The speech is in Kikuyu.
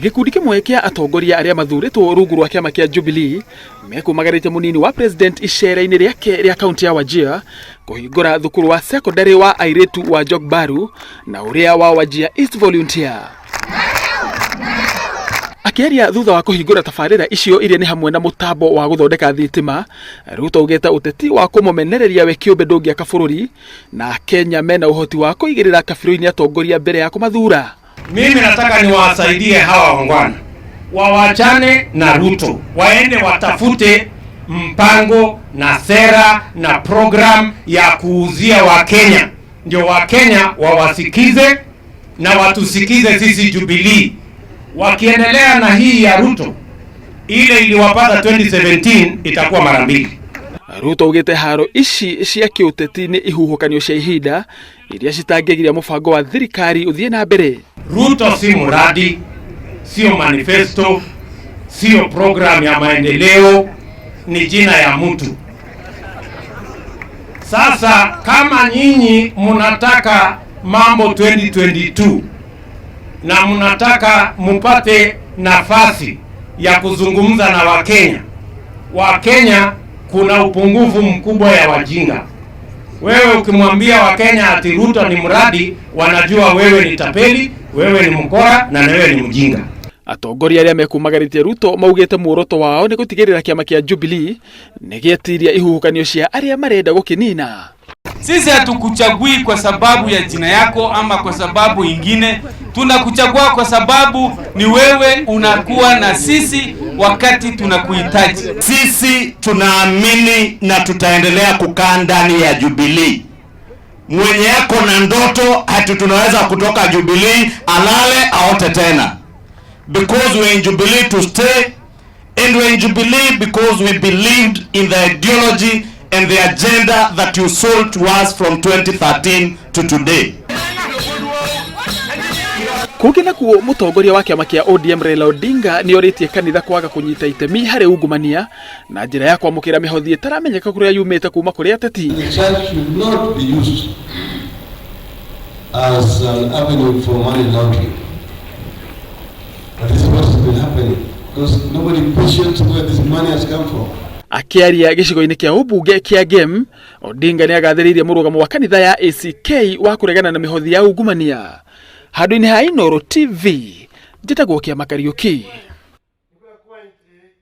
Gĩkundi kĩmwe kĩa atongoria arĩa mathurĩtwo rungu rwa kĩama kĩa Jubilee mekumagarĩte mũnini wa president icera-inĩ rĩake rĩa kaunti ya Wajir kũhingũra thukuru wa secondary wa airĩtu wa Jogbaru na ũrĩa wa Wajir East Volunteer. Akĩaria thutha wa kũhingũra tabarĩra icio iria nĩ hamwe na mũtambo wa gũthondeka thitima, Ruto augĩte ũteti wa kũmũmenereria we kĩũmbe ndũngĩaka bũrũri na Kenya mena ũhoti wa kũigĩrĩra kabirũ-inĩ atongoria mbere ya kũmathuura. Mimi nataka niwasaidie hawa wangwana wawachane na Ruto, waende watafute mpango na sera na program ya kuuzia Wakenya, ndio Wakenya wawasikize na watusikize sisi Jubilee. Wakiendelea na hii ya Ruto, ile iliwapata 2017 itakuwa mara mbili. Ruto augĩte haro ici cia kĩũteti nĩ ihuhũkanio cia ihinda iria citangĩgiria mũbango wa thirikari ũthiĩ na mbere. Ruto si mradi, sio manifesto, sio program ya maendeleo, ni jina ya mtu. Sasa kama nyinyi mnataka mambo 2022 na mnataka mupate nafasi ya kuzungumza na Wakenya, Wakenya kuna upungufu mkubwa ya wajinga. Wewe ukimwambia Wakenya ati Ruto ni mradi, wanajua wewe ni tapeli, wewe ni mkora na wewe ni mjinga. Atongoria arĩa mekumagarĩtie Ruto maugĩte muoroto wao nĩ gũtigĩrĩra kĩama kĩa Jubilee nĩ gĩetiria ihuhũkanio cia arĩa marenda gũkĩnina. Sisi hatukuchagui kwa sababu ya jina yako ama kwa sababu ingine, tunakuchagua kwa sababu ni wewe unakuwa na sisi wakati tunakuhitaji. Sisi tunaamini na tutaendelea kukaa ndani ya Jubilee. Mwenye yako na ndoto ati tunaweza kutoka Jubilee alale aote tena, because we're in Jubilee to stay and we're in Jubilee because we believed in the ideology and the agenda that you sold to us from 2013 to today. Kũngĩ nakuo mũtongoria wa kĩama kĩa ODM Raila Odinga nĩ orĩtie kanitha kwaga kũnyita itemi harĩ ungumania na njĩra ya kwamũkĩra mĩhothi ĩtaramenyeka kũrĩa yumĩte kuma kũrĩ ateti. The church should not be used as an avenue for money laundering. But this is what has been happening because nobody questions where this money has come from. Akĩaria gĩcigo-inĩ kĩa ũmbunge kĩa Gem, Odinga nĩ agathĩrĩirie mũrũgamo wa kanitha ya ACK wa kũregana na mĩhothi ya ungumania. Handũ-inĩ ha Inooro TV, njĩtagwo Kĩama Kariũki.